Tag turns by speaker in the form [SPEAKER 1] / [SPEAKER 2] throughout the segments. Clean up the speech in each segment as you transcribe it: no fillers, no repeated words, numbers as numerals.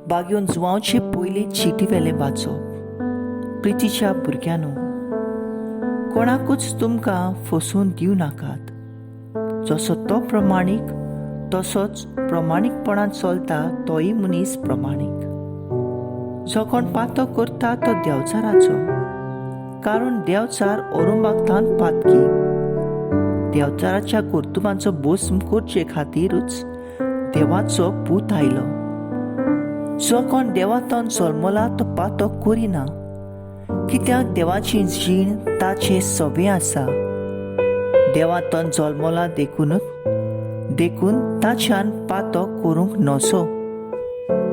[SPEAKER 1] बागेवन जुवांवचे पयले चिटी वेलें वाचप. प्रितीच्या भुरग्यांनो, कोणाकूच तुमकां फसोवन दिवं नाकात. जसो तो प्रमाणीक तसोच प्रमाणीकपणान चलता तोय मनीस प्रमाणीक. जो कोण पातो करता तो देवचाराचो, कारण देवचार ओरुंबागतान पातकी. देवचाराच्या कर्तुबांचो भस्म करचे खातीरूच देवाचो पूत आयलो. जो कोण देवातन जल्मला तो पातो करिना, कित्याक देवाची जीण ताचे सवे आसा. देवातन जल्मला देखूनच देखून ताच्यान पातो करूंक नसो.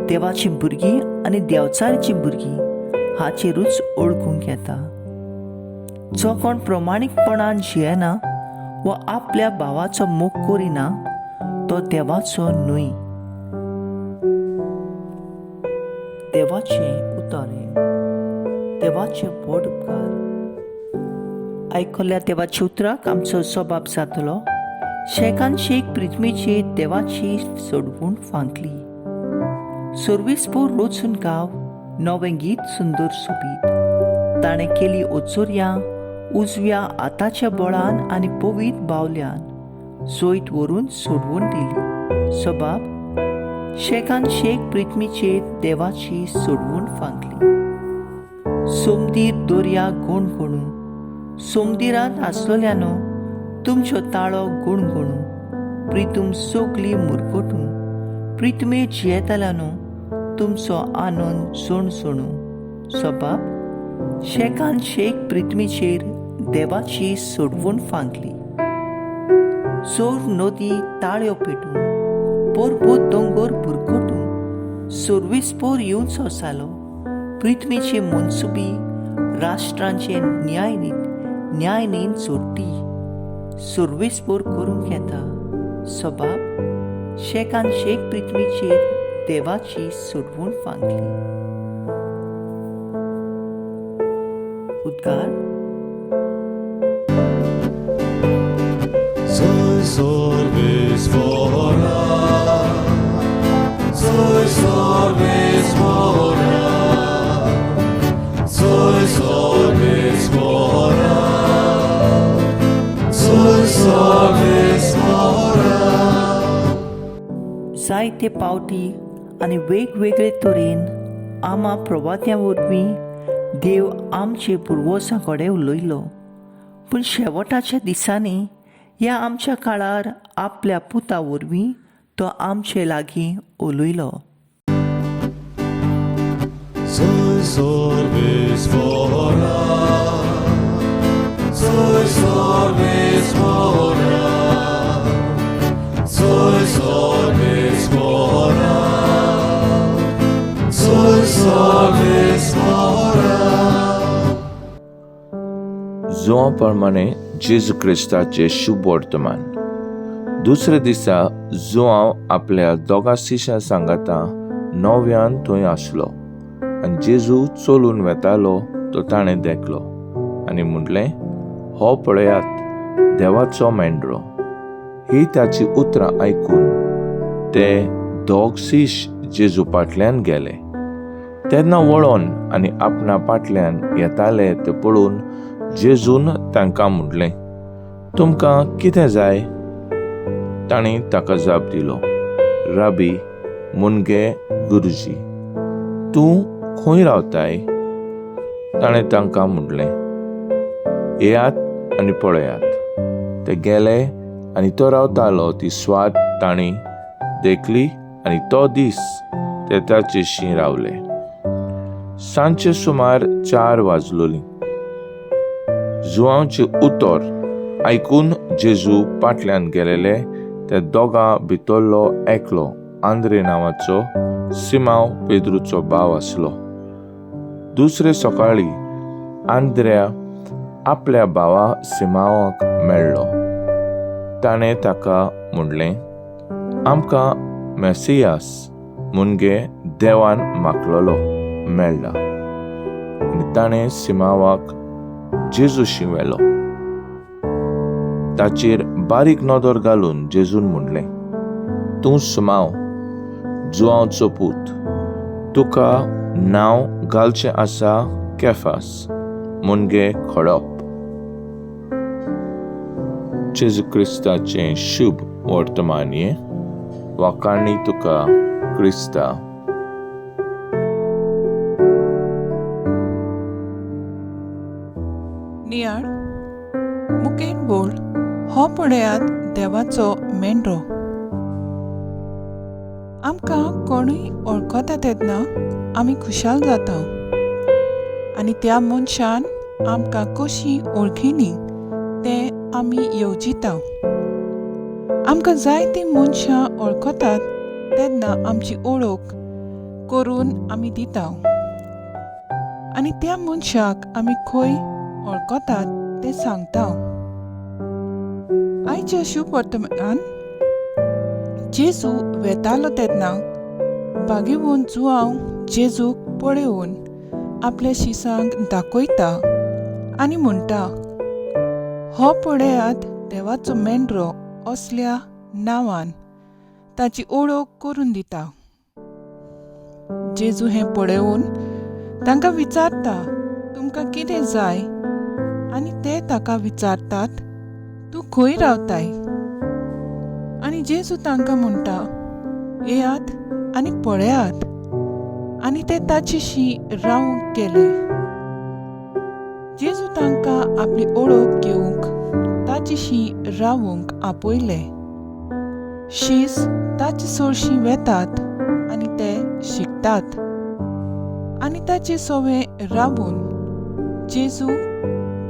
[SPEAKER 1] देवाची भुरगीं आनी देवचाराची भुरगीं हाचेरूच वळखूंक येता. जो कोण प्रमाणीकपणान जियेना वा आपल्या भावाचो मोग करिना तो देवाचो न्हय. देवाचें उतर हें, देवाचे व्हड उपकार. आयकल्ल्या देवाच्या उतराक आमचो सबाब जातलो. शेकान शेक पृथ्वीचेर देवाची सोडवून फांकली. सर्वीसपूर रोचून गांव नवें गीत सुंदर सोबीत. ताणें केली ओचोरयां उजव्या हाताच्या बळान आनी पवीत बावल्यान जैत व्हरून सोडवून दिली. सबाब शेकान शेक पृथ्वीचेर देवाची सोडवून फांकली. सोमदीर दर्या गुणगुणू, सोमदिरांत आसलोल्यानो तुमच्यो ताळो गुणगुणू. प्रितूम सगली मुरगटू, प्रितमे जियेतल्यानो तुमचो आनंद सणसणू. सबाब शेकान शेक पृथ्वीचेर देवाची सोडवून फांकली. चोर नदी ताळ्यो पेटून, पोरपोत दोंगर बुरकटून, सर्वीसपोर येवचो जालो. पृथ्वीचे मनसुबी राष्ट्रांचे न्यायनीत न्यायनीत जोडटी सर्वीसपोर करूंक येता. सबाब शेकान शेक पृथ्वीचेर देवाची सोडवून फांकली. उद्गार. जायते पावटी आनी वेगवेगळे तरेन आमा प्रवात्या वरवीं देव आमचे पुर्वजां कडेन उलयलो, पूण शेवटाच्या दिसांनी ह्या आमच्या काळार आपल्या पुता वरवीं तो आमचे लागीं उलयलो.
[SPEAKER 2] जुआं प्रमाणे जेजू क्रिस्ताचे शुभ वर्तमान. दुसरे दिसा जुआंव आपल्या दोगा शिश्यां सांगाता नव्यान थंय आसलो आनी जेजू चलून वेतालो तो ताणें देखलो आनी म्हणलें, हो पळयात देवाचो मेंढरो. ही ताची उतरां आयकून ते दोग शिश जेजू फाटल्यान गेले. तेन्ना वळोन आनी आपणा फाटल्यान येताले ते पळोवन जेजून तांकां म्हणलें, तुमकां कितें जाय? तांणी ताका जाप दिलो, राबी मुनगे गुरुजी, तूं खंय रावताय? ताणें तांकां म्हणलें, येयात आनी पळयात. ते गेले आनी तो रावतालो ती स्वाद तांणी देखली आनी तो दीस ते ताचेशी रावले. सांजचे सुमार 4 वाजलोलीं. जुआंवचें उतर आयकून जेजू फाटल्यान गेलेले ते दोगां भितरलो एकलो आंद्रे नांवाचो सिमांव पेद्रूचो भाव आसलो. दुसरे सकाळी आंद्र्या आपल्या भावा सिमांवाक मेळ्ळो. ताणें ताका म्हणलें, आमकां मेसियास मुनगे देवान मागलेलो मेळ्ळा. आनी ताणें सिमांवाक जेजूशी व्हेलो. ताचेर बारीक नदर घालून जेजून म्हणलें, तूं सुमाव जुआंवचो पूत, तुका नांव घालचें आसा केफास, मुणगे खडप. जेजू क्रिस्ताचें शुभ वर्तमान हें. वाखाणी तुका क्रिस्ता.
[SPEAKER 3] नियाळ मुखेल बोल हो पळयात देवाचो मेंढरो. आमकां कोणूय वळखता तेन्ना आमी खुशाल जाता आनी त्या मनशान आमकां कशी वळखिली तें आमी येवजिता. आमकां जायतीं मनशां वळखतात तेन्ना आमची वळख करून आमी दिता आनी त्या मनशाक आमी खंय वळखतात तें सांगता. आयच्या शुभ वर्तमानान जेजू वेतालो तेन्ना बागेवन जुआंव जेजूक पळोवन आपल्या शिसांक दाखयता आनी म्हणटा, हो पळयात देवाचो मेंढरो असल्या नांवान ताची ओळख करून दिता. जेजू हें पळोवन तांकां विचारता, तुमकां कितें जाय? आनी ते ताका विचारतात, तूं खंय रावताय? आनी जेजू तांकां म्हणटा, येयात आनी पळयात. आनी ते ताचेशी रावंक गेले. जेजू तांकां आपली ओळख घेवंक ताचेशी रावंक आपयले. शीस ताचे सरशीं वेतात आनी ते शिकतात आनी ताचे सवे रावून जेजू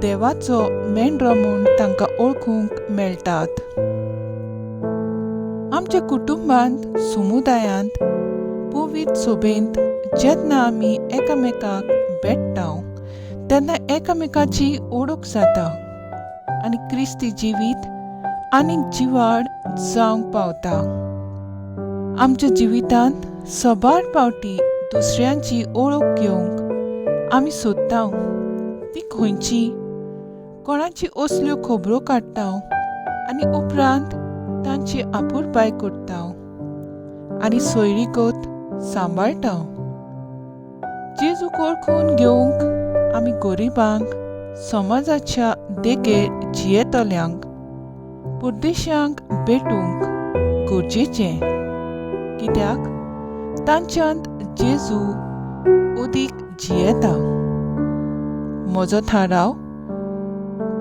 [SPEAKER 3] देवाचो मेंढरो म्हूण तांकां ओळखूंक मेळटात. आमच्या कुटुंबांत, समुदायांत, पवित्र सोबेंत जेन्ना आमी एकामेकाक भेट्टा तेन्ना एकामेकाची ओळख जाता आनी क्रिस्ती जिवीत आनीक जिवाड जावंक पावता. आमच्या जिवितांत सबार पावटी दुसऱ्यांची ओळख घेवंक आमी सोदता, ती खंयची, कोणाची असल्यो खबरो काडटा आनी उपरांत तांची आपुरबाय करता आनी सोयरीगत सांबाळटा. जेजूक वळखून घेवंक आमी गरिबांक, समाजाच्या देगेर जियेतल्यांक, परदेशांक भेटूंक गरजेचें, कित्याक तांच्यांत जेजू अदीक जियेता. म्हजो थाराव,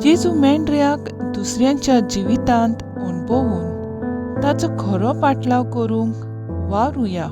[SPEAKER 3] जेजू मेंढऱ्याक दुसऱ्यांच्या जिवितांत अणभवून ताचो खरो पाटलाव करूंक वावरुया.